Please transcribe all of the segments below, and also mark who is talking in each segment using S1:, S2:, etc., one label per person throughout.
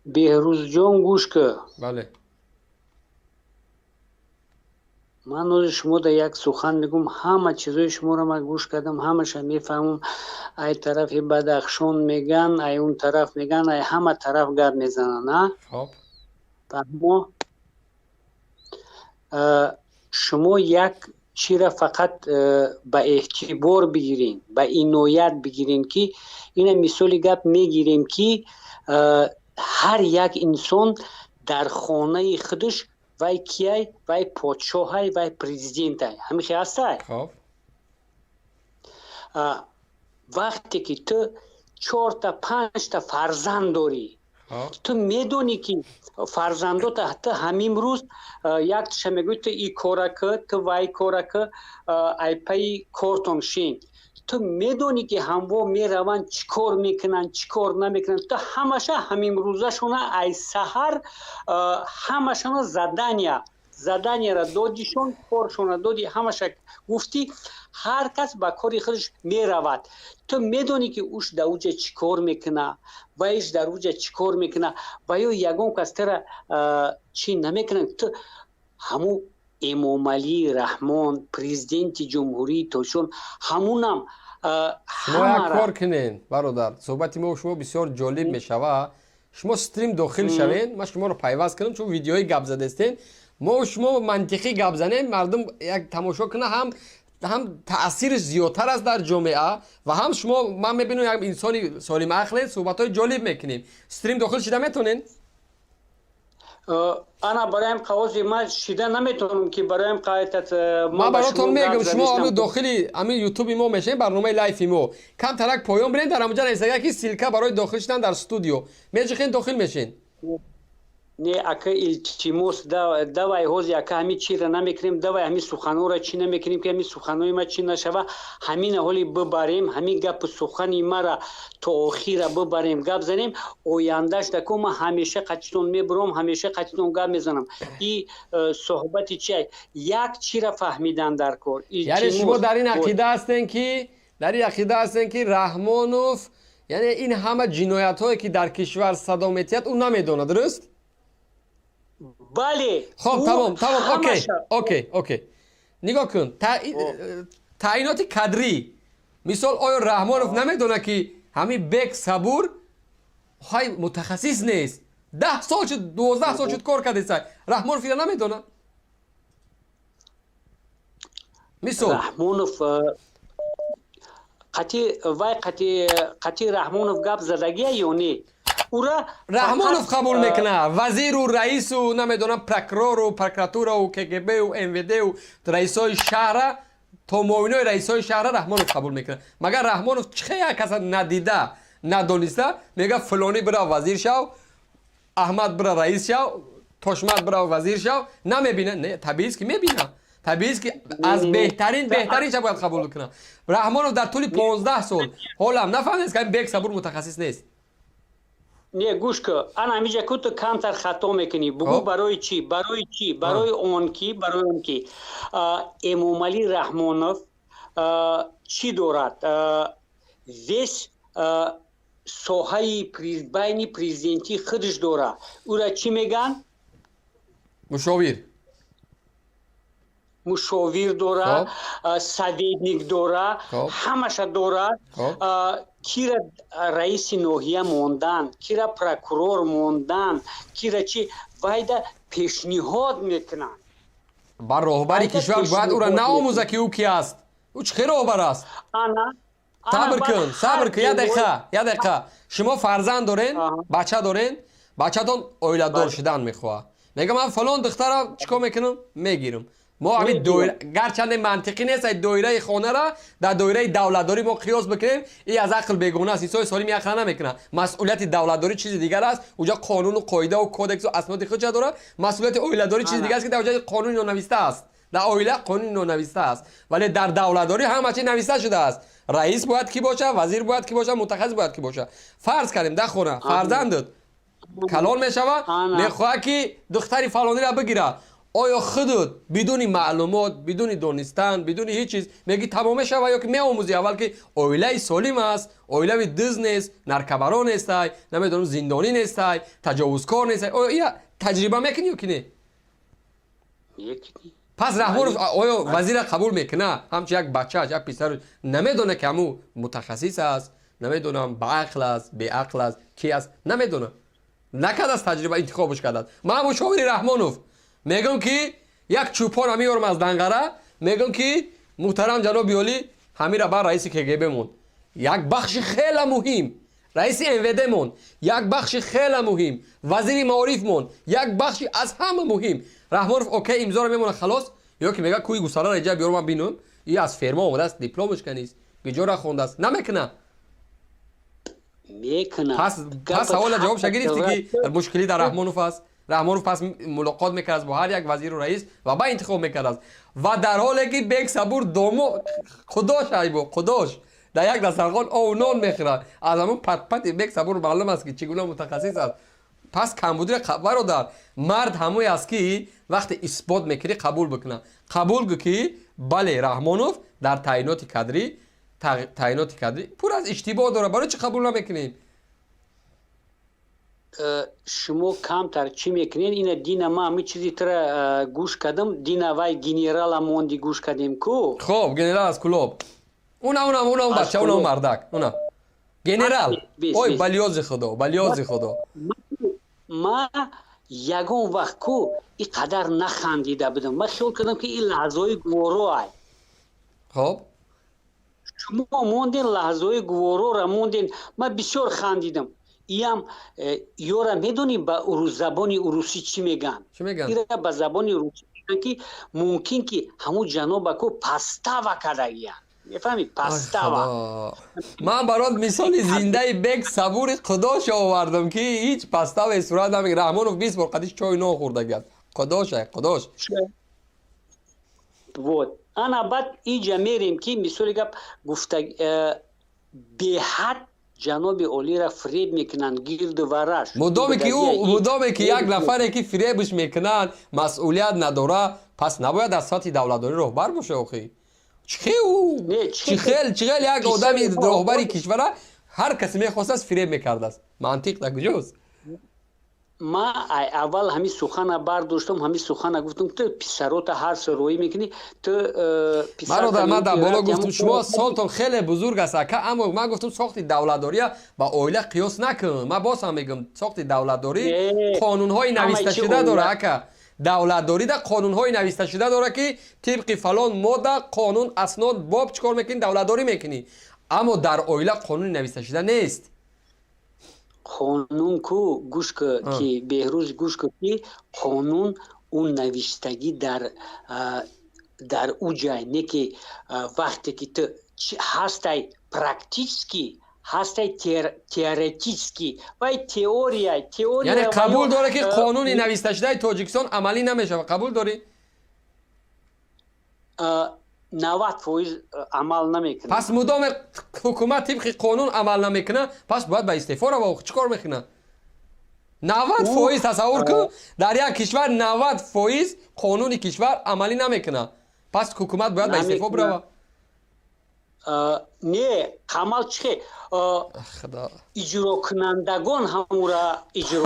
S1: Беҳрӯзҷон, гӯш кӯ.
S2: Бале.
S1: Ман ҳозир шумо да як сухан мегӯм. Ҳама чизои шуморо ман гӯш кардам, ҳамаша мефаҳмам. Ай тарафи Бадахшон меган, ай он тараф меган, ай ҳама тараф гап мезананд, а?
S2: Хоб.
S1: Фаҳмо? Шумо як чира фақат ба эътибор бигирен, ба иноят бигирен, ки ина мисоли гап мегирем, ки ҳар як инсон дар хонаи худаш вай кияй? Вай подшоҳай, вай президентай. Ҳамихе ҳастай?
S2: Хоб.
S1: Вақте ки ту чорта, панҷта фарзанд дорӣ, ту медонӣ, ки фарзандота ту ҳамин рӯз якташа мегӯӣ: ту и кора кӣ, ту вай кора кӣ, ай пайи кортон шин. Ту медонӣ, ки ҳамво мераванд, чӣ кор мекунанд, чӣ кор намекунанд. Ту ҳамаша ҳамин рӯзашона ай саҳар ҳамашона заданияра додишон, коршона доди, ҳамаша гуфтӣ, ҳар кас ба кори худаш меравад. Ту медонӣ, ки уш дар уҷа чӣ кор мекуна, вайш дар уҷа чӣ кор мекуна, ва ё ягон кас тара чӣ намекунанд. Ту ҳамун Эмомалӣ Раҳмон, президенти Ҷумҳурии Тоҷикистон, ҳамунам.
S2: Шумо як кор кунен, бародар, суҳбати мо шумо бисёр ҷолиб мешава. Шумо стрим дохил шавен, ман шуморо пайваст кунам, чун видеои гап задестен. Мо шумо мантиқӣ гап занем, мардум як тамошо куна, ҳам таъсираш зиёдтар аст дар ҷомеа ва ҳам шумо, ман мебинам, як инсони солимақлен, суҳбатҳои ҷолиб мекунем. Стрим дохил шида метонен?
S1: Ана бароям қавози ман шида наметавонам, ки бароям қайтат.
S2: Ман баротон мегӯм, шумо ами дохили ами ютуби мо мешавем, барномаи лайфи мо. Камтарак поён бирен, дар ҳамуҷа нависага, ки ссылка барои дохил шудан дар студио. Меҷихен, дохил мешен.
S1: Не, ака, илтимос, давай ҳози, ака, ҳамин чира намекунем, давай ҳамин суханҳоро чӣ намекунем, ки ҳамин суханҳои ма чӣ нашава. Ҳамина ҳоли бибарем, ҳамин гапу сухани мара то охира бибарем, гап занем. Ояндаш дако ман ҳамеша қатитон мебурам, ҳамеша қатитон гап мезанам. И суҳбати чи як чира фаҳмидан дар кор.
S2: Яъне шумо дар ин ақида ҳастен ки, дар ин ақида ҳастен ки Раҳмонов, яъне ин ҳама ҷиноятҳое, ки дар кишвар садо метиҳад, ӯ намедонад, дуруст?
S1: Бале.
S2: Хоб, тамом, тамом, окей. Нигоҳ кун, таъиноти кадрӣ, мисол, оё Раҳмонов намедонад, ки ҳамин Бек Сабур ҳай мутахассис нест, 10 сол шуд, 12 сол шуд кор кардеса? Раҳмонов ира намедонад, мисол?
S1: Раҳмонов қати вай, қати Раҳмонов гап задагия ё не? Ура
S2: Раҳмонов қабул мекунад вазиру раису, намедонам, прокурору, прокуратурау, КГБу, МВДу, раисои шаҳра то муовинои раисои шаҳра Раҳмонов қабул мекунад. Магар Раҳмонов чӣ як каса надида, надониста мега: филонӣ бира вазир шав, Аҳмад бира раис шав, Тошмат бира вазир шав? Намебина? Не, табиист, ки мебина. Табиист, ки аз беҳтарин беҳтаринша бояд қабул кунад. Раҳмонов дар тӯли 15 сол ҳолам нафаҳмидааст, ки Бек Сабур мутахассис нест?
S1: Не, гӯш кӯ, ана ҳамиҷа ку ту камтар хато мекунӣ. Бугӯ, барои чӣ? Барои чӣ? Барои он ки Эмомалӣ Раҳмонов чӣ дорад? Весь соҳаи байни президентӣ худаш дорад. Ӯра чӣ мегӯянд?
S2: Мушовир.
S1: Мушовир дора, советник дора, ҳамаша дора. Кира раиси ноҳия мондан, кира прокурор мондан, кира чи, вайда пешниҳод мекунанд.
S2: Бар роҳбари кишвар бояд ӯра наомӯза, ки ӯ ки аст, ӯ чӣ хел роҳбар аст. Сабр кун, сабр кун, як дақиқа, як дақиқа. Шумо фарзанд дорен, бача дорен, бачатон оиладор шудан мехоҳад, мега: ман фалон духтара чӣ кор мекунам, мегирам. Мо ҳамин доира, гарчанде мантиқӣ нест, ай доираи хонара дар доираи давлатдорӣ мо қиёс бикунем, и аз ақл бегона аст. Инсони солим ақла намекунад. Масъулияти давлатдорӣ чизи дигар аст, уҷа қонуну қоидаву кодексу асноди худша дорад. Масъулияти оиладорӣ чизи дигар аст, ки дар уҷа қонуни нонависта аст. Дар оила қонуни нонависта аст, вале дар давлатдорӣ ҳама чи нависта шудааст: раис бояд кӣ бошад, вазир бояд кӣ бошад, мутахассис бояд кӣ бошад. Фарз кардем, дар хона фарзандат калон мешавад, мехоҳад, ки духтари фалониро бигирад. Оё худут бидуни маълумот, бидуни донистан, бидуни ҳеҷ чиз мегӣ тамом мешава, ё ки меомӯзӣ аввал, ки оилаи солим аст, оилаи дузд нест, наркабаро нестай, намедонам, зиндонӣ нестай, таҷовузкор нестай? Оё ия таҷриба мекунӣ ё ки не? Пас Раҳмонов оё вазира қабул мекуна, ҳамчун як бачааш, як писару намедона, ки ҳамун мутахассис аст, намедонам, баақл аст, беақл аст, ки аст, намедона, накардааст таҷриба, интихобш кардааст. Ман мушовири Раҳмонов мегӯм, ки як чӯпона меёрам аз Данғара, мегӯм, ки муҳтарам ҷаноби олӣ, ҳамира бар раиси КГБ мон, як бахши хеле муҳим, раиси МВД мон, як бахши хеле муҳим, вазири маориф мон, як бахши аз ҳама муҳим. Раҳмонов окей имзоро мемонад, халос, ё ки мега, кӯи гусаларо иҷа биёр, ман бинам, и аз ферма омадааст, дипломаш канист, гиҷора хондааст? Намекуна?
S1: Мекуна.
S2: Пас савола ҷавобша гирифтӣ, ки мушкилӣ дар Раҳмонов аст. Раҳмонов пас мулоқот мекардааст бо ҳар як вазиру раис ва ба интихоб мекардааст. Ва дар ҳоле ки Бек Сабур домо худош айбо худош дар як дастархон ову нон мехӯрад, аз ҳамон патпати Бек Сабур маълум аст, ки чӣ гуна мутахассис аст. Пас камбудиро, бародар, мард ҳамое аст, ки вақте исбот мекунӣ, қабул бикуна. Қабул гӯ, ки бале, Раҳмонов дар таъиноти кадрӣ пур аз иштибоҳ дорад. Барои чӣ қабул намекунем?
S1: Шумо камтар чӣ мекунед? Ина дина ма ҳами чизи тра гӯш кардам, дина вай генерала монди, гӯш кардем ку.
S2: Хоб, генерал аз Кулоб, уна, уна, уна, бача, уна, мардак, уна генерал, ой, балёзи худо, балёзи худо.
S1: Ма ягон вақт ку и қадар нахандида будам. Ма хиёл кардам, ки ин лаҳзаҳои гуворо ай. Шумо монден, лаҳзаҳои гувороро монден, ма бисёр хандидам. Иам ёра медонӣ, ба забони урусӣ чӣ мегӯянд? Ира ба забони русӣ мегӯянд, ки мумкин ки ҳамун ҷанобаку подстава кардагиянд, мефаҳмӣ? Подстава.
S2: Ман барот мисоли зиндаи Бек Сабури Қудош овардам, ки ҳеҷ подстава е сурат намегирад. Раҳмонов 20 бор қадиш чой нон хӯрдагиаст. Қудоша, Қудош.
S1: Вот ана баъд иҷа мерем, ки мисоли гап гуфта, беҳад ҷаноби олиро фиреб мекунанд гирду вараш.
S2: Мудоме ки ӯ, мудоме ки як нафаре, ки фиребш мекунанд, масъулият надора, пас набояд аз сатҳи давлатдорӣ роҳбар боша. Охи, чӣ ӯ чӣ хел як одами роҳбари кишвара ҳар касе мехостааст, фиреб мекардааст? Мантиқ дар куҷост?
S1: Ма аввал ҳамин сухана бардоштам, ҳамин сухана гуфтам: ту писарота ҳар сол роӣ мекунӣ, ту.
S2: Бародар, ман дар боло гуфтам, шумо солтон хеле бузург аст, ака, аммо ман гуфтам, сохти давлатдория ба оила қиёс накун. Ман боз ҳам мегӯям, сохти давлатдорӣ қонунҳои нависташуда дора, ака. Давлатдорида қонунҳои нависташуда дора, ки тибқи фалон модда, қонун, аснод, боб чӣ кор мекунӣ, давлатдорӣ мекунӣ. Аммо дар оила қонуни нависташуда нест.
S1: Қонун ку, гӯш ку, ки Беҳрӯз, гӯш ку, ки қонун ӯ навиштагӣ дар ӯ ҷай не, ки вақте ки ту ҳастай, практически ҳастай, теоретически вай теория, теория.
S2: Яъне қабул дорӣ, ки қонуни нависташудаи Тоҷикистон амалӣ намешавад? Қабул дорӣ?
S1: 90% амал намекунад.
S2: Пас мудоме ҳукумат тибқи қонун амал намекунад, пас бояд ба истеъфо рава. Чӣ кор мекунад? 90%, тасаввур кун, дар як кишвар 90% қонуни кишвар амалӣ намекунад, пас ҳукумат бояд ба истеъфо бирава.
S1: Не, қамал чихе иҷрокунандагон ҳамура иҷро.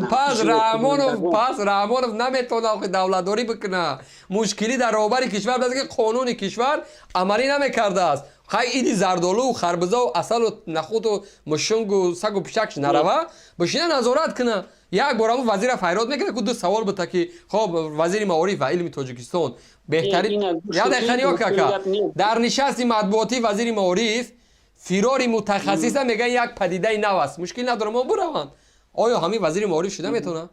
S2: Пас Раҳмонов наметавонад давлатдорӣ бикунад. Мушкилӣ дар роҳбари кишвар аст, ки қонуни кишвар амалӣ намекардааст. Хай, иди зардолу, харбузаву асалу нахуду мушунгу сагу пишакш нарава, бишина, назорат куна. Як бор ҳамун вазира файрод мекунад ку, ду савол бута, ки хоб, вазири маориф ва илми Тоҷикистон беҳтарин. Як дақиқа, ниё, кака, дар нишасти матбуотӣ вазири маориф фирори мутахассиса мегӯян, як падидаи нав аст, мушкил надорам, мо бираванд. Оё ҳамин вазири маориф шуда метавонад?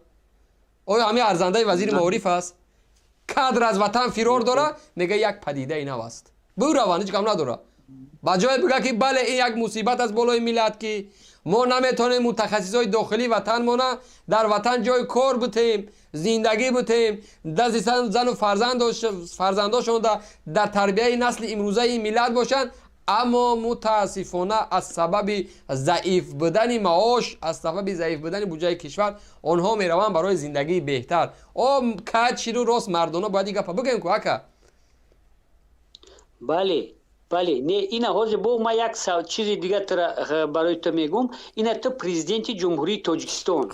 S2: Оё ҳамин арзандаи вазири маориф аст? Кадр аз ватан фирор дора, мега, як падидаи нав аст, бираванд, ҳеҷ гап надора. Ба ҷое бига, ки бале, ин як мусибат аст болои миллат, ки мо наметавонем мутахассисои дохилии ватанмона дар ватан ҷои кор бутем, зиндагӣ бутем, дасти зану фарзандошон дар тарбияи насли имрӯзаи ин миллат бошанд. Аммо мутаассифона, аз сабаби заиф будани маош, аз сабаби заиф будани буҷаи кишвар, онҳо мераванд барои зиндагии беҳтар. О качиру рост мардона бояд ин гапа бигӯем ку, ака.
S1: Бале, не, ина ҳозир бо ма як чизи дигар барои ту мегӯм. Ина ту президенти Ҷумҳурии Тоҷикистон,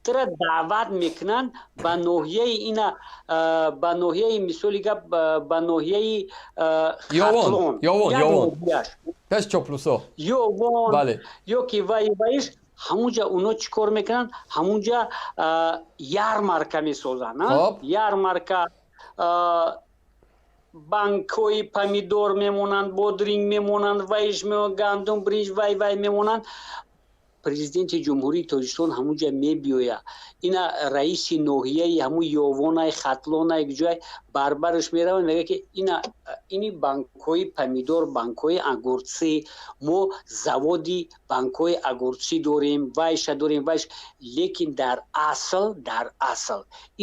S1: тура даъват мекунанд ба ноҳияи, ина ба ноҳияи, мисоли гап, ба ноҳияи
S2: Хатлон. Ёвон, пеш Чоплусо.
S1: Ёвон ё ки вай ваиш. Ҳамунҷа уно чӣ кор мекунанд? Ҳамунҷа ярмарка месозанд, ярмарка, банкҳои помидор мемонанд, бодринг мемонанд, вайш, гандум, бринҷ, вай вай мемонанд. Президенти Ҷумҳурии Тоҷикистон ҳамунҷа мебиёяд. Ина раиси ноҳияи ҳамун Ёвонай, Хатлонай, ҷой барбараш меравад, мегӯяд, ки ина ини банкҳои помидор, банкҳои огурцы, мо заводи банкҳои огурцы дорем, вайша дорем, вайш. Лекин дар асл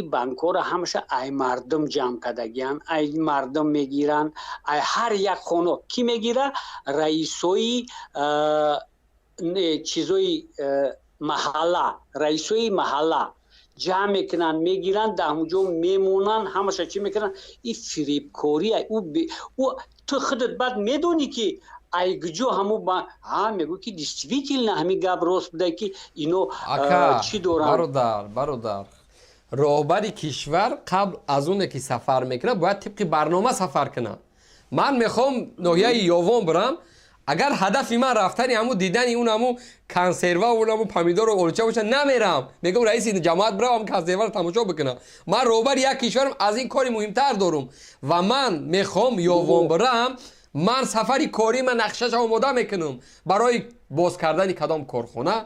S1: ин банкҳоро ҳамаша ай мардум ҷамъ кардагиянд, ай мардум мегиранд, ай ҳар як хона кӣ мегира, раисои чизои маҳалла, раисои маҳалла ҷамъ мекунанд, мегиранд, дар ҳамунҷо мемонанд, ҳамаша чӣ мекунанд. Ин фиребкория. Ӯ ту худат баъд медонӣ, ки ай куҷо ҳаму ҳа мегӯ, ки действительно ҳамин гап рост буда, ки ино чӣ доранд.
S2: Бародар, роҳбари кишвар қабл аз оне ки сафар мекунад, бояд тибқи барнома сафар кунад. Ман мехоҳам ноҳияи Ёвон бирам. Агар ҳадафи ман рафтани ҳаму дидани он ҳаму консерва, он ҳаму помидору олуча боша, намерам. Мегӯм, раиси ҷамоат бирав, ҳам консерваро тамошо бикунам. Ман роҳбари як кишварам, аз ин кори муҳимтар дорум ва ман мехоҳам Ёвон бирам. Ман сафари корӣ, ман нақшаша омода мекунам барои боз кардани кадом корхона,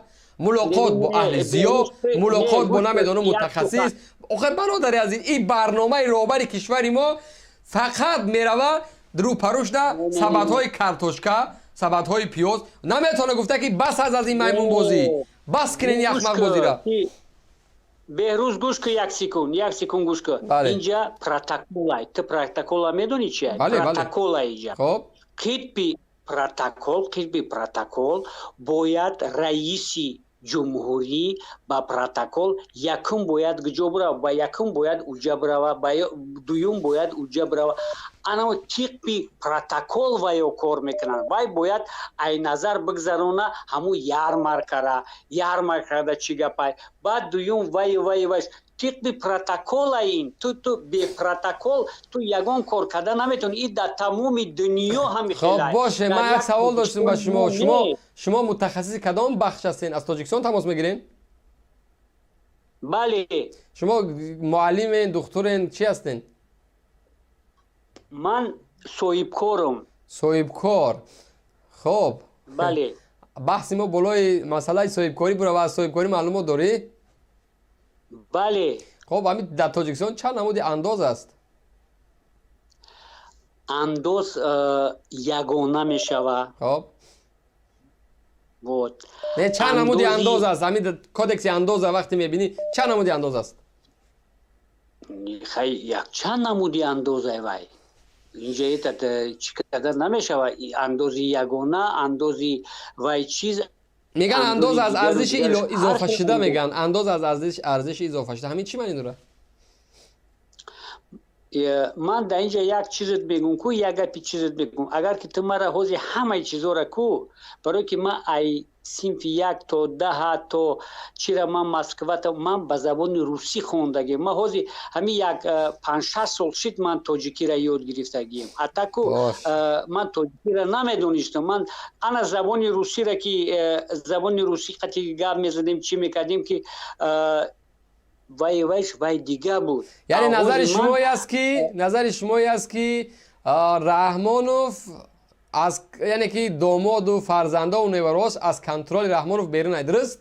S2: мулоқот бо аҳли зиё, мулоқот бо, намедонам, мутахассис. Охир, бародари азиз, ин барномаи роҳбари кишвари мо фақат мерава рӯпарӯшда сабадҳои картошка, сабадҳои пиёз. Наметавона гуфта, ки бас аз ин маймунбозӣ, бас кунен яхмақбозира.
S1: Беҳрӯз, гӯш кун, як секунд, як секунд гӯш кун. Инҷа протоколай. Ту протокола медонӣ чи? Протокола инҷа қитби протокол, қитби протокол бояд раиси ҷумҳурӣ ба протокол якум бояд куҷо бирава, ба якум бояд уҷа бирава, ба дуюм бояд уҷа бирава. Ана тиқби протокол ваё кор мекунанд. Вай бояд ай назар бигзарона ҳамун ярмаркара, ярмаркада чӣ гапай, баъд дуюм вай вай вай, тиқби протокола. Ин ту бепротокол ту ягон кор карда наметавонӣ. Ин дар тамоми дунё ҳами.
S2: Хоб, боше. Ман як савол доштам ба шумо. Шумо мутахассиси кадом бахш ҳастен? Аз Тоҷикистон тамос мегирен?
S1: Бале.
S2: Шумо муаллимен, духтурен, чӣ ҳастен?
S1: Ман соҳибкорам.
S2: Соҳибкор, хоб.
S1: Бале.
S2: Баҳси мо болои масъалаи соҳибкорӣ бура ва аз соҳибкорӣ маълумот дорӣ?
S1: Бале.
S2: Хоб, ҳамин дар Тоҷикистон чанд намуди андоз аст?
S1: Андоз ягона мешава.
S2: Хоб.
S1: Вот.
S2: Не, чанд намуди андоз аст? Ҳамин кодекси андоза вақте мебинӣ, чанд намуди андоз аст?
S1: Хай, якчанд намуди андозай. Вай инҷа этот чӣ карда намешава, андози ягона, андози вай чиз.
S2: Меган андоз аз арзиши изофашуда, меган андоз аз арзиши изофашуда. Ҳамин чӣ маъни дорад?
S1: Ман дар инҷа як чизет мегӯм ку, як гапи чизет мегӯм. Агар ки ту мара ҳозир ҳамаи чизора ку, барое ки ман ай синфи як то даҳа то чира ман Москвата, ман ба забони русӣ хондагим. Ман ҳозир ҳамин як 5-6 сол шид, ман тоҷикира ёд гирифтагием. А так ку ман тоҷикира намедонистам. Ман ана забони русира ки забони русӣ қати гап мезадем, чӣ мекардем, ки вай вайш вай дига буд.
S2: Яъне назари шумое аст, ки Раҳмонов аз, яъне ки домоду фарзандову неварош аз контроли Раҳмонов берун ай, дуруст?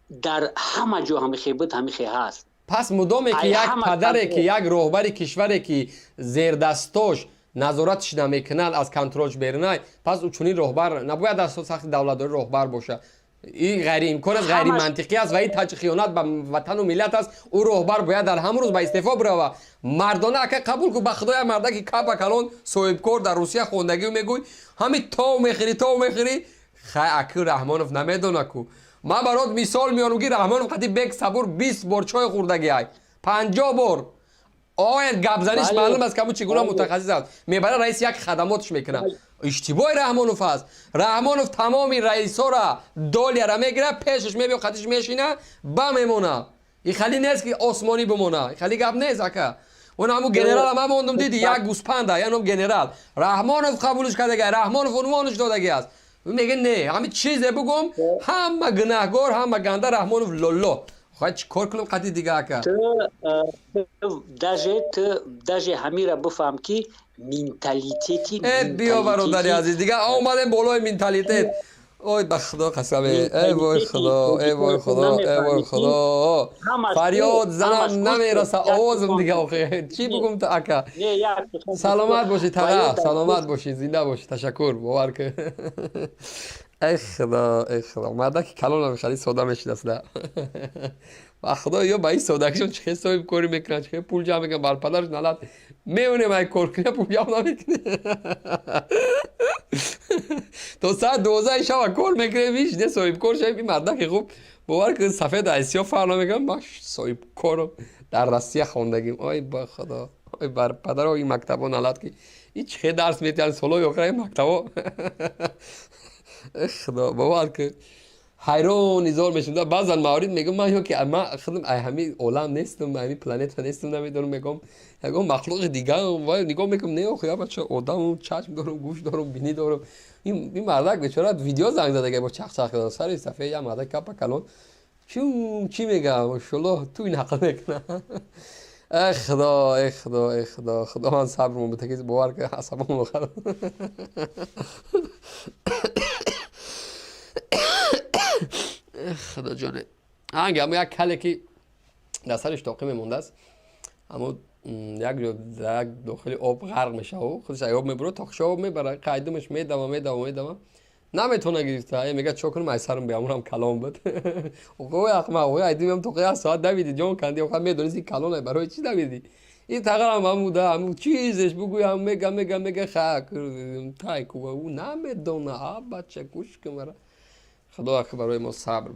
S1: Дар ҳама ҷо ҳамихе буд, ҳамихе ҳаст.
S2: Пас мудоме ки як падаре, ки як роҳбари кишваре, ки зердастош назоратш намекунанд, аз контролш берунай, пас ӯ чунин роҳбар набояд аз сахти давлатдорӣ роҳбар бошад. Ин ғайриимкон аст, ғайримантиқӣ аст ва ин хиёнат ба ватану миллат аст. Ӯ роҳбар бояд дар ҳамон рӯз ба истеъфо бирава. Мардона, ака, қабул кун. Ба худоя, мардаки капа калон, соҳибкор, дар Русия хондагӣ, мегӯй, ҳами тов мехӯри, тов мехӯри. Хай, аки, Раҳмонов намедона ку. Ман барот мисол меорам, ки Раҳмонов қати Бек Сабур 20 бор чой хӯрдагӣ ай, 50 бор. Ояд, гапзаниш маълум аст, каму чӣ гуна мутахассис аст. Мебара, раиси як хадамотш мекунад. Иштибоҳи Раҳмонов аст. Раҳмонов тамоми раисора доляра мегирад, пешаш мебиё, қатиш мешина, ба мемона. И хали нест, ки осмонӣ бимона. И хали гап нест, ака. Он ҳаму генерала ман мондум, диди, як гӯспанда, я ном генерал. Раҳмонов қабулш кардага, Раҳмонов унвонаш додаги аст. Мега, не, ҳами чизе бугум, ҳама гунаҳгор, ҳама ганда, Раҳмонов лолло. Хоҳад, чӣ кор кунам қати дига, ака?
S1: Даже ту даже ҳамира бифаҳм, ки менталитети
S2: Э, биё, бародари азиз, дига омадем болои менталитет. Ой, ба худо қасаме, э вой худо, э вой худо, э вой худо, фарёд занам намераса овозам дига. Охи, чӣ бугум ту, ака? Саломат бошӣ, тага, саломат бошӣ, зинда бошӣ, ташаккур, бовар кун. Эй худо, эй худо, мардаки калонам хеле сода мешидаст. Ба худо, ё ба ин содагишон чӣ хел соҳибкорӣ мекунанд, чӣ хел пул ҷамъ мекунанд, бар падараш налат. Меонем, ай кор кунем, пул ҷамъ намекунем. То соат 12 шаба кор мекунем, ҳеч не соҳибкор шавем. Ин мардаки хуб, бовар кун, сафед аз сиёҳ фарқ намекунам. Ман соҳибкорам, дар Россия хондагим. Ой, ба худо, ой, бар падаро ин мактабо налат, ки ин чӣ хел дарс метиҳанд солҳои охира ин мактабо. Худо, бовар кун, ҳайрон изор мешавам. Баъзан маврид мегӯм, ман ё ки ман худам ай ҳами олам нестам, ҳами планета нестам, намедонам, мегӯм, ягон махлуқи дигаам. Ва нигоҳ мекунам, не, охи, бача, одамам, чашм дорам, гӯш дорам, бинӣ дорам. Ин мардак бечора видео занг задага, бо чахчах сари сафед, як мардак капа калон, чӣ мегӯям, машоллоҳ, ту ин ҳақл мекуна. Эй худо, эй худо, эй худо, худо ман сабрмо битаки. Бовар ки, асабам хароб. Худо ҷоне, анги ҳамо як кале, ки дар сариш тоқӣ мемондааст, ҳамо як ҷо як дохили об ғарқ мешаву худаш ай об мебурад, тоқиша об мебара, қайдумаш медава, медава, медава, наметавона гирифта. Э, мега, чо кунам, ай сарам биамурам, калон буд. Ой, ахмақ, ой, айдимам, тоқи як соат давиди, ҷон канди, оха медониси калон, барои чӣ давиди? Ин тағарам ҳамуда, ҳаму чизеш бугӯй, ҳам мега, мега, мега, хак тай ку, ӯ намедона. А бача, гӯш кун мара. Худо, ака, барои мо сабр.